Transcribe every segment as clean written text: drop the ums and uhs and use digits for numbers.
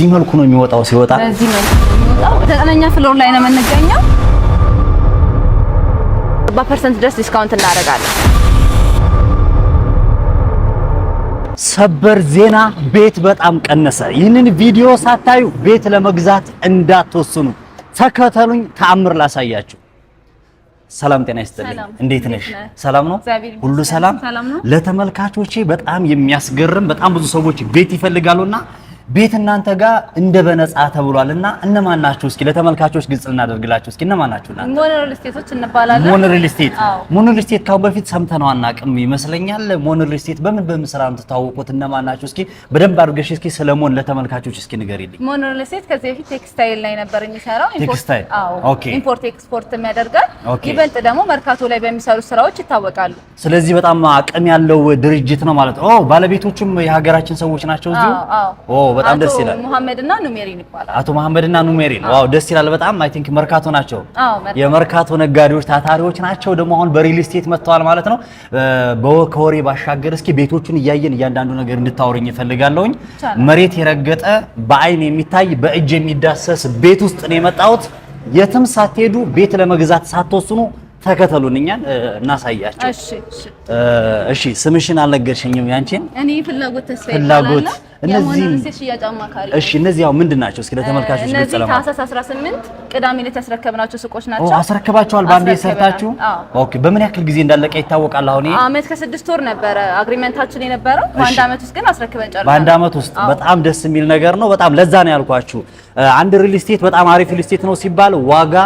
በዚህ መልኩ ነው የሚወጣው። ሲወጣ በዚህ መልኩ ነው የሚወጣው። 9ኛ floor ላይ ነው የምንገኘው። 40% ድረስ discount እናደርጋለን። ሰበር ዜና፣ ቤት በጣም ቀነሰ። ይህንን ቪዲዮ ሳታዩ ቤት ለመግዛት እንዳትወስኑ። ተከተሉኝ፣ ተአምር ላሳያችሁ። ሰላም ጤና ይስጥልኝ። እንዴት ነሽ? ሰላም ነው? ሁሉ ሰላም? ለተመልካቾቼ በጣም የሚያስገርም፣ በጣም ብዙ ሰዎች ቤት ይፈልጋሉና ቤት እናንተ ጋር እንደ በነፃ ተብሏልና እነማን ናችሁ? እስኪ ለተመልካቾች ግልጽ እናደርግላችሁ። እስኪ እነማን ናችሁ እናንተ? ሞን ሪል ስቴቶች እንባላለን። ሞን ሪል ስቴት። ሞን ሪል ስቴት ካሁን በፊት ሰምተነው አናውቅም ይመስለኛል። ሞን ሪል ስቴት በምን በምን ስራ ነው የምትታወቁት? እነማን ናችሁ? እስኪ በደንብ አድርገሽ እስኪ ስለ ሞን ለተመልካቾች እስኪ ንገሪልኝ። ሞን ሪል ስቴት ከዚህ በፊት ቴክስታይል ላይ ነበር የሚሰራው። ቴክስታይል። Okay። Import export ያደርጋል። ይበልጥ ደግሞ መርካቶ ላይ በሚሰሩ ስራዎች ይታወቃሉ። ስለዚህ በጣም አቅም ያለው ድርጅት ነው ማለት ነው። ባለቤቶቹም የሀገራችን ሰዎች ናቸው እዚሁ። ኦ በጣም ደስ ይላል። መሐመድና ኑሜሪን ይባላል። አቶ መሐመድና ኑሜሪን፣ wow ደስ ይላል በጣም። I think መርካቶ ናቸው። የመርካቶ ነጋዴዎች ታታሪዎች ናቸው። ደግሞ አሁን በሪል ስቴት መጥተዋል ማለት ነው። ከወሬ ባሻገር እስኪ ቤቶቹን እያየን እያንዳንዱ ነገር እንድታወሪኝ እፈልጋለሁኝ። መሬት የረገጠ፣ በአይን የሚታይ፣ በእጅ የሚዳሰስ ቤት ውስጥ ነው የመጣሁት። የትም ሳትሄዱ፣ ቤት ለመግዛት ሳትወስኑ ተከተሉን፣ እኛን እናሳያቸው። እሺ እሺ። ስምሽን አልነገርሽኝም ያንቺን? እኔ ፍላጎት ተስፋዬ። ፍላጎት። እነዚህ፣ እሺ፣ እነዚህ ያው ምንድን ናቸው? እስኪ ለተመልካቾች ግልጽ ለማድረግ። ታህሳስ 18 ቅዳሜ ዕለት ያስረከብናቸው ሱቆች ናቸው። አስረክባቸዋል በአንዴ ሰርታችሁ? Okay። በምን ያክል ጊዜ እንዳለቀ ይታወቃል? አሁን ይሄ አመት ከ6 ወር ነበረ agreement ኣችን የነበረው። በአንድ አመት ውስጥ ግን አስረክበን ጨርሰናል። በአንድ አመት ውስጥ። በጣም ደስ የሚል ነገር ነው። በጣም ለዛ ነው ያልኳችሁ። አንድ ሪል ስቴት በጣም አሪፍ ሪል ስቴት ነው ሲባል ዋጋ፣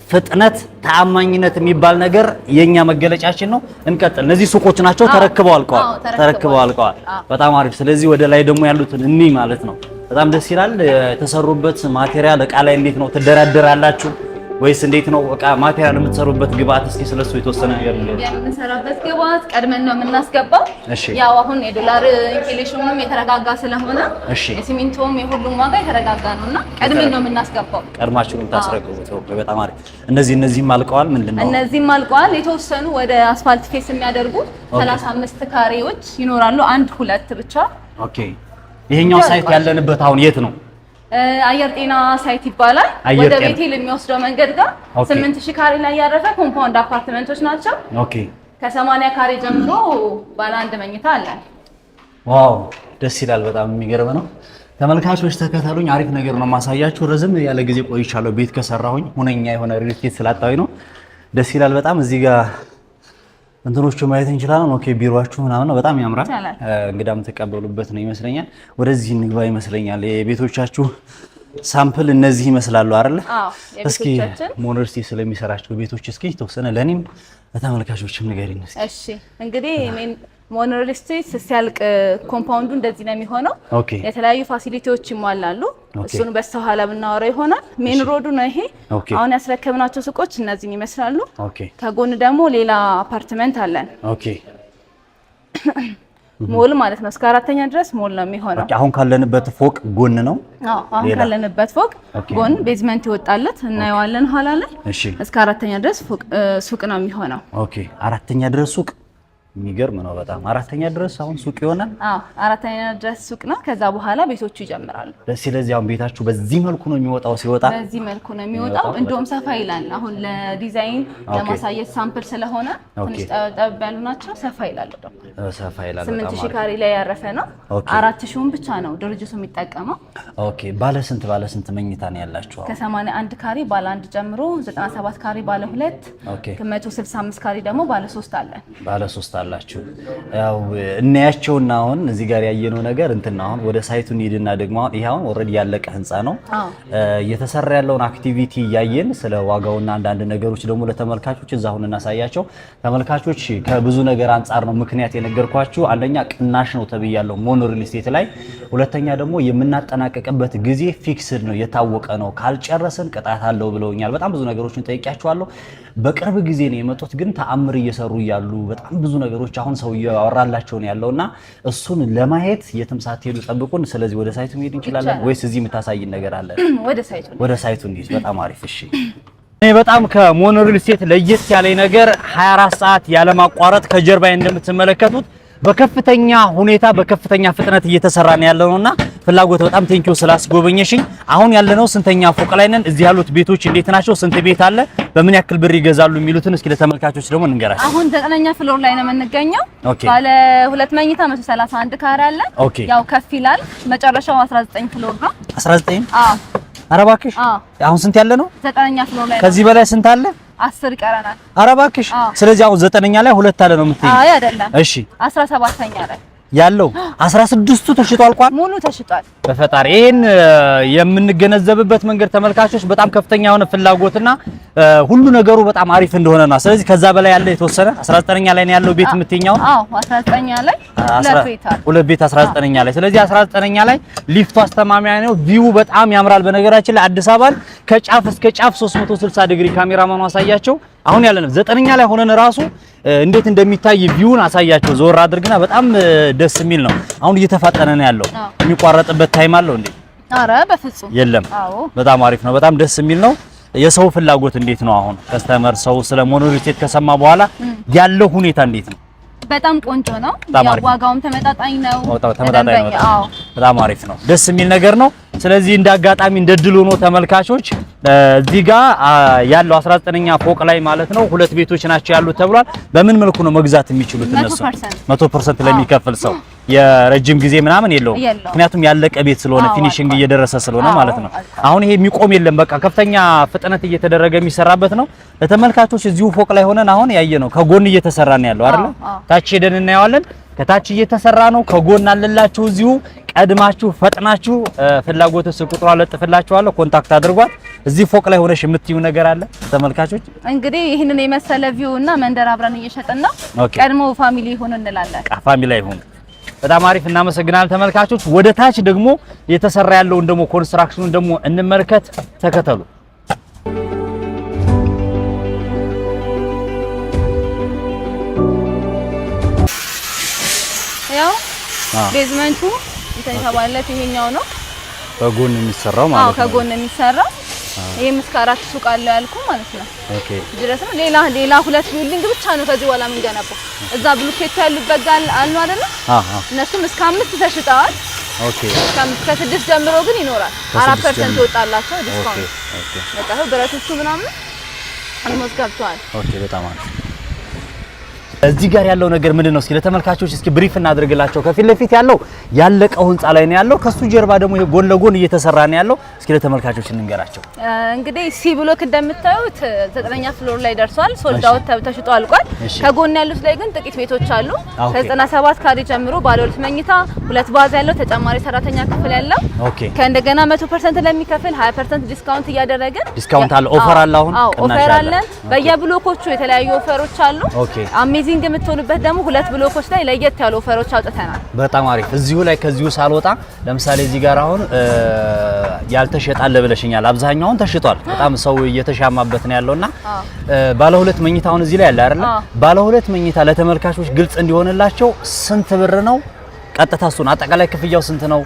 ፍጥነት፣ ተአማኝነት የሚባል ነገር የኛ መገለጫችን ነው። እንቀጥል። እነዚህ ሱቆች ናቸው። ተረክበው አልቀዋል። ተረክበው አልቀዋል። በጣም አሪፍ። ስለዚህ ወደ ላይ ደግሞ ያሉትን እኒ ማለት ነው። በጣም ደስ ይላል። የተሰሩበት material እቃ ላይ እንዴት ነው፣ ትደራደራላችሁ ወይስ እንዴት ነው እቃ material የምትሰሩበት ግብአት? እስኪ ስለሱ የተወሰነ ነገር ንገሪኝ። የምንሰራበት ግብአት ቀድመን ነው የምናስገባው። ያው አሁን የዶላር inflation ኑም የተረጋጋ ስለሆነ የሲሚንቶም የሁሉም ዋጋ የተረጋጋ ነውና ቀድመን ነው የምናስገባው። ቀድማችሁ ነው የምታስረክቡት። Okay፣ በጣም አሪፍ። እነዚህም አልቀዋል። ምንድን ነው? እነዚህም አልቀዋል። የተወሰኑ ወደ አስፋልት face የሚያደርጉ 35 ካሬዎች ይኖራሉ። አንድ ሁለት ብቻ። Okay። ይሄኛው site ያለንበት አሁን የት ነው? አየር ጤና site ይባላል። ወደ ቤቴል የሚወስደው መንገድ ጋር 8000 ካሬ ላይ ያረፈ compound አፓርትመንቶች ናቸው። Okay። ከ80 ካሬ ጀምሮ ባለ አንድ መኝታ አለን። Wow ደስ ይላል። በጣም የሚገርም ነው። ተመልካቾች ተከተሉኝ፣ አሪፍ ነገር ነው ማሳያችሁ። ረዝም ያለ ጊዜ ቆይቻለሁ ቤት ከሰራሁኝ፣ ሁነኛ የሆነ ሪል ስቴት ስላጣሁኝ ነው። ደስ ይላል በጣም። እዚህ ጋር እንትኖቹ ማየት እንችላለን። Okay፣ ቢሮአችሁ ምናምን ነው፣ በጣም ያምራል። እንግዳ የምትቀበሉበት ነው ይመስለኛል። ወደዚህ እንግባ ይመስለኛል። የቤቶቻችሁ sample እነዚህ ይመስላሉ አይደለ? እስኪ ሞን ሪል ስቴት ስለሚሰራቸው ቤቶች እስኪ የተወሰነ ለእኔም ለተመልካቾችም ንገሪኝ እስኪ። እሺ፣ እንግዲህ ሞን ሪል ስቴት ሲያልቅ compound ኡ እንደዚህ ነው የሚሆነው። የተለያዩ facility ዎች ይሟላሉ። እሱን በስተኋላ ብናወራው ይሆናል። Main road ኡ ነው ይሄ። አሁን ያስረከብናቸው ሱቆች እነዚህን ይመስላሉ። ከጎን ደግሞ ሌላ አፓርትመንት አለን። ሞል ማለት ነው። እስከ አራተኛ ድረስ ሞል ነው የሚሆነው። አሁን ካለንበት ፎቅ ጎን ነው። አዎ፣ አሁን ካለንበት ፎቅ ጎን basement ይወጣለት እናየዋለን ኋላ ላይ። እስከ አራተኛ ድረስ ፎቅ ሱቅ ነው የሚሆነው። Okay፣ አራተኛ ድረስ ሱቅ፣ የሚገርም ነው በጣም። አራተኛ ድረስ አሁን ሱቅ ይሆናል። አዎ፣ አራተኛ ድረስ ሱቅ ነው። ከዛ በኋላ ቤቶቹ ይጀምራሉ። ስለዚህ አሁን ቤታችሁ በዚህ መልኩ ነው የሚወጣው። ሲወጣ በዚህ መልኩ ነው የሚወጣው። እንደውም ሰፋ ይላል። አሁን ለዲዛይን ለማሳየት sample ስለሆነ ትንሽ ጠበብ ያሉ ናቸው። ሰፋ ይላል ደግሞ። ሰፋ ይላል። 8000 ካሬ ላይ ያረፈ ነው። 4000ውን ብቻ ነው ድርጅቱ የሚጠቀመው። Okay። ባለ ስንት መኝታ ነው ያላችሁ? ከ81 ካሬ ባለ አንድ ጀምሮ 97 ካሬ ባለ ሁለት፣ 165 ካሬ ደግሞ ባለ ሶስት አለን። ባለ ሶስት አላችሁ። ያው እናያቸውና አሁን እዚህ ጋር ያየነው ነገር እንትን፣ አሁን ወደ site ኡ እንሂድና ደግሞ አሁን ይሄ አሁን already ያለቀ ህንፃ ነው። እየተሰራ ያለውን activity እያየን ስለ ዋጋውና አንዳንድ ነገሮች ደግሞ ለተመልካቾች እዛ አሁን እናሳያቸው። ተመልካቾች፣ ከብዙ ነገር አንጻር ነው ምክንያት የነገርኳችሁ። አንደኛ ቅናሽ ነው ተብያለሁ ሞን ሪል ስቴት ላይ። ሁለተኛ ደግሞ የምናጠናቀቅበት ጊዜ fixed ነው፣ የታወቀ ነው። ካልጨረስን ቅጣት አለው ብለውኛል። በጣም ብዙ ነገሮችን ጠይቂያቸዋለሁ። በቅርብ ጊዜ ነው የመጡት፣ ግን ተአምር እየሰሩ እያሉ በጣም ብዙ ነገሮች አሁን ሰው እያወራላቸው ነው ያለውና እሱን ለማየት የትም ሳትሄዱ ጠብቁን። ስለዚህ ወደ site ኡ መሄድ እንችላለን ወይስ እዚህ የምታሳይን ነገር አለ? ወደ site ኡ። ወደ site ኡ እንሂድ። በጣም አሪፍ። እሺ፣ እኔ በጣም ከሞን ሪል ስቴት ለየት ያለኝ ነገር 24 ሰዓት ያለማቋረጥ ከጀርባዬ እንደምትመለከቱት በከፍተኛ ሁኔታ በከፍተኛ ፍጥነት እየተሰራ ነው ያለውና ፍላጎት በጣም thank you ስላስጎበኘሽኝ። አሁን ያለነው ስንተኛ ፎቅ ላይ ነን? እዚህ ያሉት ቤቶች እንዴት ናቸው? ስንት ቤት አለ? በምን ያክል ብር ይገዛሉ? የሚሉትን እስኪ ለተመልካቾች ደግሞ እንንገራቸው። አሁን 9ኛ floor ላይ ነው የምንገኘው። ባለ ሁለት መኝታ 131 ካሬ አለ። ያው ከፍ ይላል። መጨረሻው 19 floor ነው። 19? አዎ። ኧረ እባክሽ። አሁን ስንት ያለ ነው? 9ኛ floor ላይ ነው። ከዚህ በላይ ስንት አለ? 10 ይቀረናል። ኧረ እባክሽ። ስለዚህ አሁን 9ኛ ላይ ሁለት አለ ነው የምትይኝ? አይ አይደለም። እሺ 17ኛ ላይ ያለው 16ቱ ተሽጦ አልቋል። ሙሉ ተሽጧል። በፈጣሪ ይሄን የምንገነዘብበት መንገድ ተመልካቾች በጣም ከፍተኛ የሆነ ፍላጎትና ሁሉ ነገሩ በጣም አሪፍ እንደሆነ ነው። ስለዚህ ከዛ በላይ ያለ የተወሰነ 19ኛ ላይ ነው ያለው ቤት የምትይኛው? አዎ 19ኛ ላይ ሁለት ቤት አለ። ሁለት ቤት 19ኛ ላይ። ስለዚህ 19ኛ ላይ ሊፍቱ አስተማማኝ ነው። view በጣም ያምራል። በነገራችን ላይ አዲስ አበባን ከጫፍ እስከ ጫፍ 360 ዲግሪ ካሜራማኑ አሳያቸው። አሁን ያለነው 9ኛ ላይ ሆነን ራሱ እንዴት እንደሚታይ view ን አሳያቸው። ዞር አድርግና በጣም ደስ የሚል ነው። አሁን እየተፋጠነ ነው ያለው። የሚቋረጥበት time አለው እንዴ? አረ በፍጹም የለም። በጣም አሪፍ ነው። በጣም ደስ የሚል ነው። የሰው ፍላጎት እንዴት ነው አሁን? customer ሰው ስለ ሞኖ ሪል ስቴት ከሰማ በኋላ ያለው ሁኔታ እንዴት ነው? በጣም ቆንጆ ነው። ዋጋውም ተመጣጣኝ ነው። ተመጣጣኝ ነው። በጣም አሪፍ ነው። ደስ የሚል ነገር ነው። ስለዚህ እንደ አጋጣሚ እንደ ድል ሆኖ ተመልካቾች እዚህ ጋር ያለው 19ኛ ፎቅ ላይ ማለት ነው ሁለት ቤቶች ናቸው ያሉት ተብሏል። በምን መልኩ ነው መግዛት የሚችሉት እነሱ? 100% ለሚከፍል ሰው የረጅም ጊዜ ምናምን የለውም። ምክንያቱም ያለቀ ቤት ስለሆነ finishing እየደረሰ ስለሆነ ማለት ነው። አሁን ይሄ የሚቆም የለም። በቃ ከፍተኛ ፍጥነት እየተደረገ የሚሰራበት ነው። ለተመልካቾች እዚሁ ፎቅ ላይ ሆነን አሁን ያየነው ከጎን እየተሰራ ነው ያለው አይደል? ታች ሄደን እናየዋለን። ከታች እየተሰራ ነው። ከጎን አለላችሁ። እዚሁ ቀድማችሁ ፈጥናችሁ ፍላጎት ስልክ ቁጥሯን ለጥፍላችኋለሁ፣ contact አድርጓት። እዚህ ፎቅ ላይ ሆነሽ የምትዩ ነገር አለ ተመልካቾች? እንግዲህ ይህንን የመሰለ view እና መንደር አብረን እየሸጥን ነው። ቀድሞ family ይሁን እንላለን። family ይሁን። በጣም አሪፍ እናመሰግናለን ተመልካቾች። ወደ ታች ደግሞ የተሰራ ያለውን ደግሞ construction ኑን ደግሞ እንመልከት። ተከተሉ። ያው basement ኡ የተባለለት ይሄኛው ነው። በጎን የሚሰራው ማለት ነው። አዎ ከጎን የሚሰራው ይሄም እስከ 4 ሱቅ አለው ያልኩ ማለት ነው። okay ድረስ ነው። ሌላ ሁለት building ብቻ ነው ከዚህ በኋላ የምንገነባው። እዛ ብሎኬቱ ያሉበት ጋር አሉ አይደለ? አሃ እነሱም እስከ 5 ተሽጠዋል። okay ከ6 ጀምሮ ግን ይኖራል። 4% ይወጣላቸው discount። okay በቃ ብረቶቹ ምናምን almost ገብተዋል። okay በጣም አሪፍ። እዚህ ጋር ያለው ነገር ምንድን ነው? እስኪ ለተመልካቾች እስኪ brief እናድርግላቸው። ከፊት ለፊት ያለው ያለቀው ህንጻ ላይ ነው ያለው። ከሱ ጀርባ ደግሞ ይሄ ጎን ለጎን እየተሰራ ነው ያለው። እስኪ ለተመልካቾች እንንገራቸው። እንግዲህ C block እንደምታዩት 9ኛ floor ላይ ደርሷል። sold out ተሽጦ አልቋል። ከጎን ያሉት ላይ ግን ጥቂት ቤቶች አሉ። ከ97 ካሬ ጀምሮ ባለ ሁለት መኝታ፣ ሁለት bath ያለው፣ ተጨማሪ ሰራተኛ ክፍል ያለው። okay ከእንደገና 100% ለሚከፍል 20% discount እያደረግን discount አለ፣ offer አለ። አሁን offer አለ። በየብሎኮቹ የተለያዩ offer ኦች አሉ። amazing የምትሆኑበት ደግሞ ሁለት ብሎኮች ላይ ለየት ያሉ offer ኦች አውጥተናል። በጣም አሪፍ። እዚሁ ላይ ከዚሁ ሳልወጣ ለምሳሌ እዚህ ጋር አሁን ያልተሸጣለ ብለሽኛል። አብዛኛውን ተሽጧል። በጣም ሰው እየተሻማበት ነው ያለውና ባለ ሁለት መኝታ አሁን እዚህ ላይ አለ አይደል? ባለ ሁለት መኝታ ለተመልካቾች ግልጽ እንዲሆንላቸው ስንት ብር ነው ቀጥታ እሱን አጠቃላይ ክፍያው ስንት ነው፣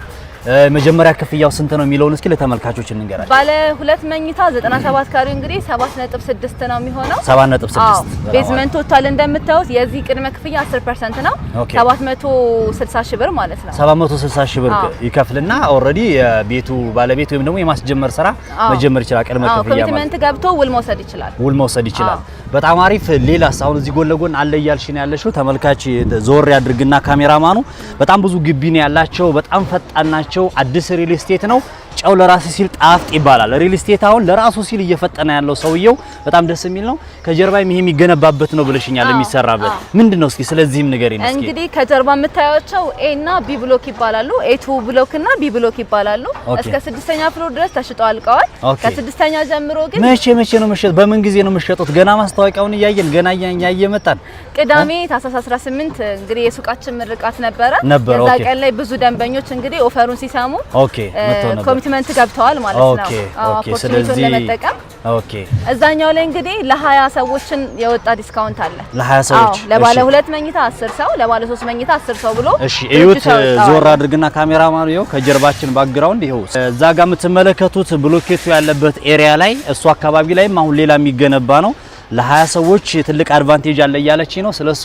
መጀመሪያ ክፍያው ስንት ነው የሚለውን እስኪ ለተመልካቾች እንንገራቸው። ባለ ሁለት መኝታ 97 ካሬ እንግዲህ 7.6 ነው የሚሆነው። 7.6 basement total እንደምታዩት የዚህ ቅድመ ክፍያ 10% ነው። 760 ሺህ ብር ማለት ነው። 760 ሺህ ብር ይከፍልና already የቤቱ ባለቤት ወይም ደግሞ የማስጀመር ስራ መጀመር ይችላል። ቅድመ ክፍያ ማለት commitment ገብቶ ውል መውሰድ ይችላል። ውል መውሰድ ይችላል። በጣም አሪፍ። ሌላስ አሁን እዚህ ጎን ለጎን አለ እያልሽ ነው ያለሽው። ተመልካች ዞር ያድርግና ካሜራማኑ በጣም ብዙ ግቢ ነው ያላቸው። በጣም ፈጣን ናቸው። አዲስ ሪል ስቴት ነው። ጨው ለራሱ ሲል ጣፍጥ ይባላል። ሪል ስቴት አሁን ለራሱ ሲል እየፈጠነ ያለው ሰውየው በጣም ደስ የሚል ነው። ከጀርባም ይሄ የሚገነባበት ነው ብለሽኛል፣ የሚሰራበት ምንድነው? እስኪ ስለዚህም ንገሪኝ እስኪ። እንግዲህ ከጀርባ የምታያቸው A እና B block ይባላሉ። A2 block እና B block ይባላሉ። እስከ 6ኛ floor ድረስ ተሽጠው አልቀዋል። ከ6ኛ ጀምሮ ግን መቼ መቼ ነው መሸጥ? በምን ጊዜ ነው መሸጡት? ገና ማስታወቂያውን እያየን ገና እያየን መጣን። ቅዳሜ ታህሳስ 18 እንግዲህ የሱቃችን ምርቃት ነበረ። እዛ ቀን ላይ ብዙ ደንበኞች እንግዲህ offer ኡን ሲሰሙ okay መጥተው ነበር፣ commitment ገብተዋል ማለት ነው። okay okay። ስለዚህ ለመጠቀም okay። እዛኛው ላይ እንግዲህ ለ20 ሰዎችን የወጣ discount አለ። ለ20 ሰዎች ለባለ ሁለት መኝታ 10 ሰው፣ ለባለ ሶስት መኝታ 10 ሰው ብሎ እሺ። እዩት፣ ዞር አድርግና ካሜራማኑ ይኸው ከጀርባችን background ይኸው እዛ ጋር የምትመለከቱት ብሎኬቱ ያለበት area ላይ እሱ አካባቢ ላይም አሁን ሌላ የሚገነባ ነው። ለ20 ሰዎች ትልቅ advantage አለ እያለች ነው። ስለሱ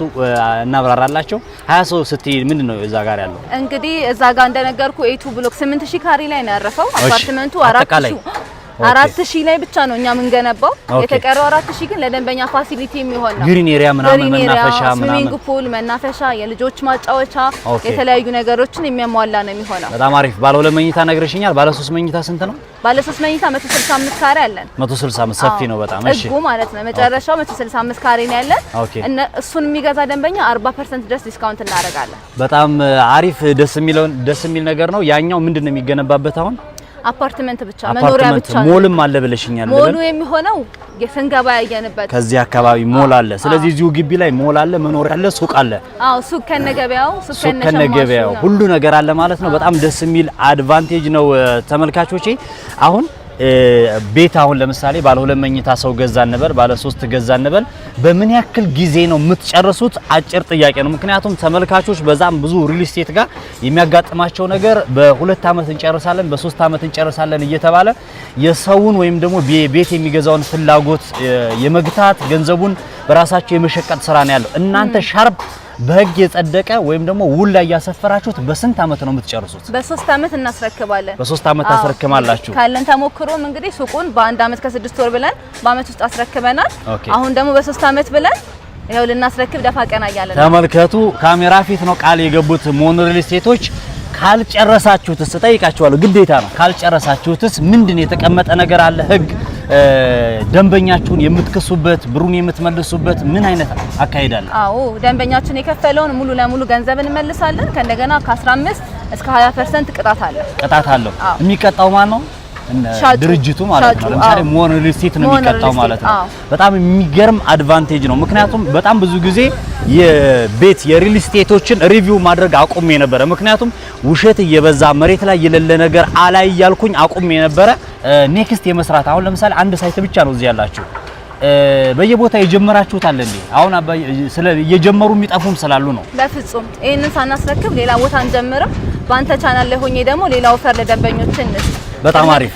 እናብራራላቸው። 20 ሰው ስትይ ምንድን ነው እዛ ጋር ያለው? እንግዲህ እዛ ጋር እንደነገርኩ A2 block 8000 ካሬ ላይ ነው ያረፈው አፓርትመንቱ። 4000 ላይ ብቻ ነው እኛ የምንገነባው። የተቀረው 4000 ግን ለደንበኛ facility የሚሆን ነው። Green area ምናምን፣ መናፈሻ ምናምን፣ swimming pool፣ መናፈሻ፣ የልጆች ማጫወቻ፣ የተለያዩ ነገሮችን የሚያሟላ ነው የሚሆነው። በጣም አሪፍ። ባለ ሁለት መኝታ ነግረሽኛል። ባለ ሶስት መኝታ ስንት ነው? ባለ ሶስት መኝታ 165 ካሬ አለን። 165 ሰፊ ነው በጣም። እሺ፣ ጥጉ ማለት ነው። መጨረሻው 165 ካሬ ነው ያለን። እና እሱን የሚገዛ ደንበኛ 40% ድረስ discount እናደርጋለን። በጣም አሪፍ፣ ደስ የሚል ነገር ነው። ያኛው ምንድን ነው የሚገነባበት አሁን? አፓርትመንት ብቻ፣ መኖሪያ ብቻ። ሞልም አለ ብለሽኛል። ሞሉ የሚሆነው የስንገባ ያየንበት ከዚህ አካባቢ ሞል አለ። ስለዚህ እዚሁ ግቢ ላይ ሞል አለ፣ መኖሪያ አለ፣ ሱቅ አለ። አዎ፣ ሱቅ ከነገበያው፣ ሱቅ ከነገበያው ሁሉ ነገር አለ ማለት ነው። በጣም ደስ የሚል advantage ነው ተመልካቾቼ። አሁን ቤት አሁን ለምሳሌ ባለ ሁለት መኝታ ሰው ገዛ እንበል፣ ባለ ሶስት ገዛ እንበል፣ በምን ያክል ጊዜ ነው የምትጨርሱት? አጭር ጥያቄ ነው። ምክንያቱም ተመልካቾች በዛም ብዙ ሪል ስቴት ጋር የሚያጋጥማቸው ነገር በሁለት ዓመት እንጨርሳለን፣ በሶስት ዓመት እንጨርሳለን እየተባለ የሰውን ወይም ደግሞ ቤት የሚገዛውን ፍላጎት የመግታት፣ ገንዘቡን በራሳቸው የመሸቀጥ ስራ ነው ያለው። እናንተ sharp በህግ የጸደቀ ወይም ደግሞ ውል ላይ ያሰፈራችሁት በስንት ዓመት ነው የምትጨርሱት? በሶስት ዓመት እናስረክባለን። በሶስት ዓመት ታስረክባላችሁ። ካለን ተሞክሮም እንግዲህ ሱቁን በአንድ ዓመት ከስድስት ወር ብለን በአመት ውስጥ አስረክበናል። አሁን ደግሞ በሶስት ዓመት ብለን ይኸው ልናስረክብ ደፋ ቀና እያለን ነው። ተመልከቱ፣ ካሜራ ፊት ነው ቃል የገቡት ሞን ሪል ስቴቶች። ካልጨረሳችሁትስ እጠይቃችኋለሁ፣ ግዴታ ነው። ካልጨረሳችሁትስ ምንድን የተቀመጠ ነገር አለ? ህግ ደንበኛችሁን የምትክሱበት፣ ብሩን የምትመልሱበት ምን አይነት አካሄድ አለ? አዎ፣ ደንበኛችን የከፈለውን ሙሉ ለሙሉ ገንዘብ እንመልሳለን። ከእንደገና ከ15 እስከ 20% ቅጣት አለ። ቅጣት አለው። የሚቀጣው ማን ነው? ድርጅቱ ማለት ነው። ለምሳሌ ሞን ሪል ስቴት ነው የሚቀጣው ማለት ነው። በጣም የሚገርም advantage ነው። ምክንያቱም በጣም ብዙ ጊዜ የቤት የሪል ስቴቶችን review ማድረግ አቁሜ ነበረ። ምክንያቱም ውሸት እየበዛ መሬት ላይ የሌለ ነገር አላይ እያልኩኝ አቁሜ ነበረ። Next የመስራት አሁን ለምሳሌ አንድ site ብቻ ነው እዚህ ያላችሁ፣ በየቦታ የጀመራችሁት አለ እንዴ? አሁን ስለ እየጀመሩ የሚጠፉም ስላሉ ነው። በፍጹም ይሄንን ሳናስረክብ ሌላ ቦታ አንጀምርም። በአንተ ቻናል ላይ ሆኜ ደግሞ ሌላ offer ለደንበኞች እንስጥ። በጣም አሪፍ።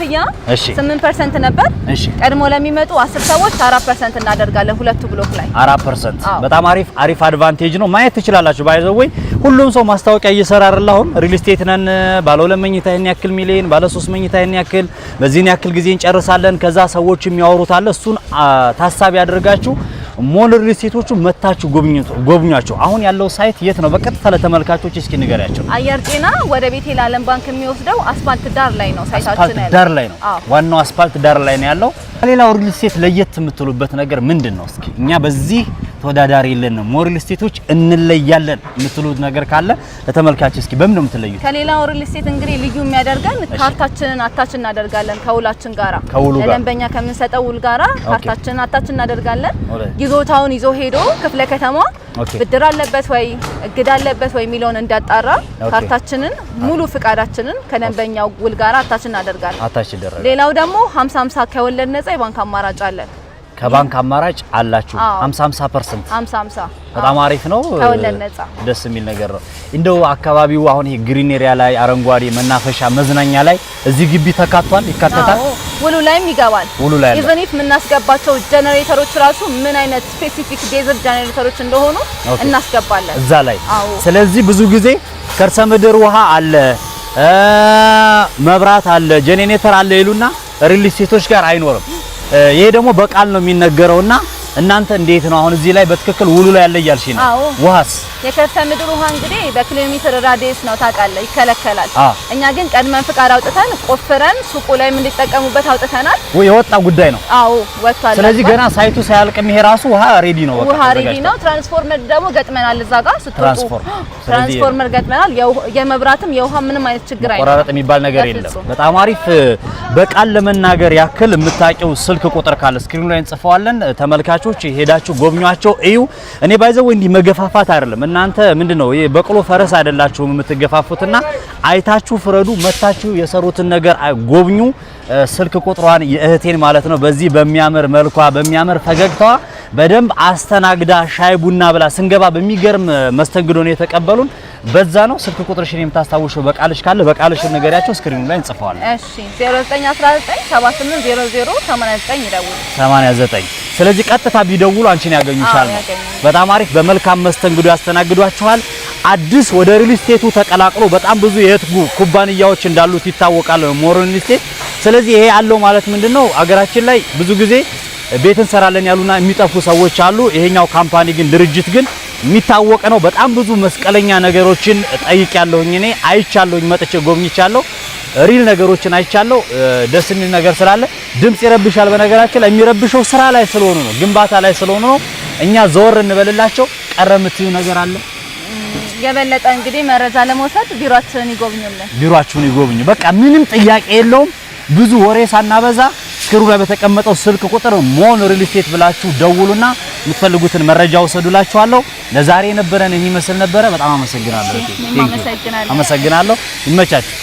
እሺ፣ 8% ነበር። እሺ፣ ቀድሞ ለሚመጡ 10 ሰዎች 4% እናደርጋለን ሁለቱ block ላይ 4%። በጣም አሪፍ አሪፍ advantage ነው። ማየት ትችላላችሁ። By the way ሁሉም ሰው ማስታወቂያ እየሰራ አይደል? አሁን ሪል ስቴት ነን፣ ባለ ሁለት መኝታ ይሄን ያክል ሚሊዮን፣ ባለ ሶስት መኝታ ይሄን ያክል፣ በዚህን ያክል ጊዜ እንጨርሳለን። ከዛ ሰዎች የሚያወሩት አለ። እሱን ታሳቢ አድርጋችሁ ሞል ሪል ስቴቶቹ መታችሁ ጎብኟቸው። አሁን ያለው site የት ነው? በቀጥታ ለተመልካቾች እስኪ ንገሪያቸው። አየር ጤና ወደ ቤቴል ዓለም ባንክ የሚወስደው አስፋልት ዳር ላይ ነው site ኣችን ያለው። አስፋልት ዳር ላይ ነው። ዋናው አስፋልት ዳር ላይ ነው ያለው። ከሌላው ሪል ስቴት ለየት የምትሉበት ነገር ምንድን ነው? እስኪ እኛ በዚህ ተወዳዳሪ የለንም፣ ሞል ሪል ስቴቶች እንለያለን የምትሉት ነገር ካለ ለተመልካች እስኪ በምን ነው የምትለዩት? ከሌላው ሪል ስቴት እንግዲህ ልዩ የሚያደርገን ካርታችንን attach እናደርጋለን ከውላችን ጋራ፣ ለደንበኛ ከምንሰጠው ውል ጋራ ካርታችንን attach እናደርጋለን። ይዞታውን ይዞ ሄዶ ክፍለ ከተማ ብድር አለበት ወይ እግድ አለበት ወይ የሚለውን እንዳጣራ ካርታችንን ሙሉ ፍቃዳችንን ከደንበኛው ውል ጋራ attach እናደርጋለን። Attach ይደረጋል። ሌላው ደግሞ 50-50 ከወለድ ነፃ የባንክ አማራጭ አለን። ከባንክ አማራጭ አላችሁ 50-50%። 50-50 በጣም አሪፍ ነው። ከወለድ ነፃ ደስ የሚል ነገር ነው። እንደው አካባቢው አሁን ይሄ green area ላይ አረንጓዴ መናፈሻ መዝናኛ ላይ እዚህ ግቢ ተካቷል፣ ይካተታል። ውሉ ላይም ይገባል። ውሉ ላይ even if የምናስገባቸው ጀነሬተሮች ራሱ ምን አይነት specific diesel ጀነሬተሮች እንደሆኑ እናስገባለን እዛ ላይ። ስለዚህ ብዙ ጊዜ ከርሰ ምድር ውሃ አለ፣ መብራት አለ፣ ጄኔሬተር አለ ይሉና ሪል ስቴቶች ጋር አይኖርም። ይሄ ደግሞ በቃል ነው የሚነገረውና እናንተ እንዴት ነው አሁን እዚህ ላይ በትክክል ውሉ ላይ ያለ እያልሽ ነው? ውሃስ? የከርሰ ምድር ውሃ እንግዲህ በኪሎ ሜትር radius ነው ታውቃለህ፣ ይከለከላል። እኛ ግን ቀድመን ፍቃድ አውጥተን ቆፍረን ሱቁ ላይም እንዲጠቀሙበት አውጥተናል። ወይ የወጣ ጉዳይ ነው። አዎ ወጥቷል። ስለዚህ ገና site ኡ ሳያልቅም ይሄ ራሱ ውሃ ready ነው። በቃ ውሃ ready ነው። ትራንስፎርመር ደግሞ ገጥመናል እዛ ጋር ስትወጡ ትራንስፎርመር ገጥመናል። የመብራትም የውሃ ምንም አይነት ችግር አይኖርም። መቆራረጥ የሚባል ነገር የለም። በጣም አሪፍ። በቃል ለመናገር ያክል የምታውቂው ስልክ ቁጥር ካለ screen ኡ ላይ እንጽፈዋለን። ተመልካቾች ሄዳችሁ ጎብኟቸው፣ እዩ። እኔ by the way እንዲህ መገፋፋት አይደለም። እናንተ ምንድነው ይሄ በቅሎ ፈረስ አይደላችሁም የምትገፋፉትና አይታችሁ ፍረዱ። መታችሁ የሰሩትን ነገር ጎብኙ። ስልክ ቁጥሯን የእህቴን ማለት ነው በዚህ በሚያምር መልኳ በሚያምር ፈገግታዋ በደንብ አስተናግዳ ሻይ ቡና ብላ ስንገባ በሚገርም መስተንግዶ ነው የተቀበሉን። በዛ ነው ስልክ ቁጥርሽን የምታስታውሽው በቃልሽ ካለ በቃልሽ ንገሪያቸው፣ screen ኡ ላይ እንጽፈዋለን። እሺ 0919 7800 89 ይደውሉ። 89። ስለዚህ ቀጥታ ቢደውሉ አንቺን ያገኙሻል ነው። በጣም አሪፍ። በመልካም መስተንግዶ ያስተናግዷችኋል። አዲስ ወደ ሪል ስቴቱ ተቀላቅሎ በጣም ብዙ የእህት ኩባንያዎች እንዳሉት ይታወቃል ሞን ሪል ስቴት። ስለዚህ ይሄ ያለው ማለት ምንድነው፣ አገራችን ላይ ብዙ ጊዜ ቤት እንሰራለን ያሉና የሚጠፉ ሰዎች አሉ። ይሄኛው company ግን ድርጅት ግን የሚታወቅ ነው። በጣም ብዙ መስቀለኛ ነገሮችን ጠይቄያለሁኝ፣ እኔ አይቻለሁኝ፣ መጥቼ ጎብኝቻለሁ። Real ነገሮችን አይቻለሁ። ደስ የሚል ነገር ስላለ ድምጽ ይረብሻል። በነገራችን ላይ የሚረብሸው ስራ ላይ ስለሆኑ ነው፣ ግንባታ ላይ ስለሆኑ ነው። እኛ ዘወር እንበልላቸው። ቀረ የምትዩ ነገር አለ? የበለጠ እንግዲህ መረጃ ለመውሰድ ቢሮአችንን ይጎብኙልን። ቢሮአችሁን ይጎብኙ። በቃ ምንም ጥያቄ የለውም። ብዙ ወሬ ሳናበዛ screen ኡ ላይ በተቀመጠው ስልክ ቁጥር ሞን ሪል ስቴት ብላችሁ ደውሉና የምትፈልጉትን መረጃ ውሰዱላችኋለሁ። ለዛሬ የነበረን ይህ ይመስል ነበረ። በጣም አመሰግናለሁ። አመሰግናለሁ። አመሰግናለሁ። ይመቻችሁ።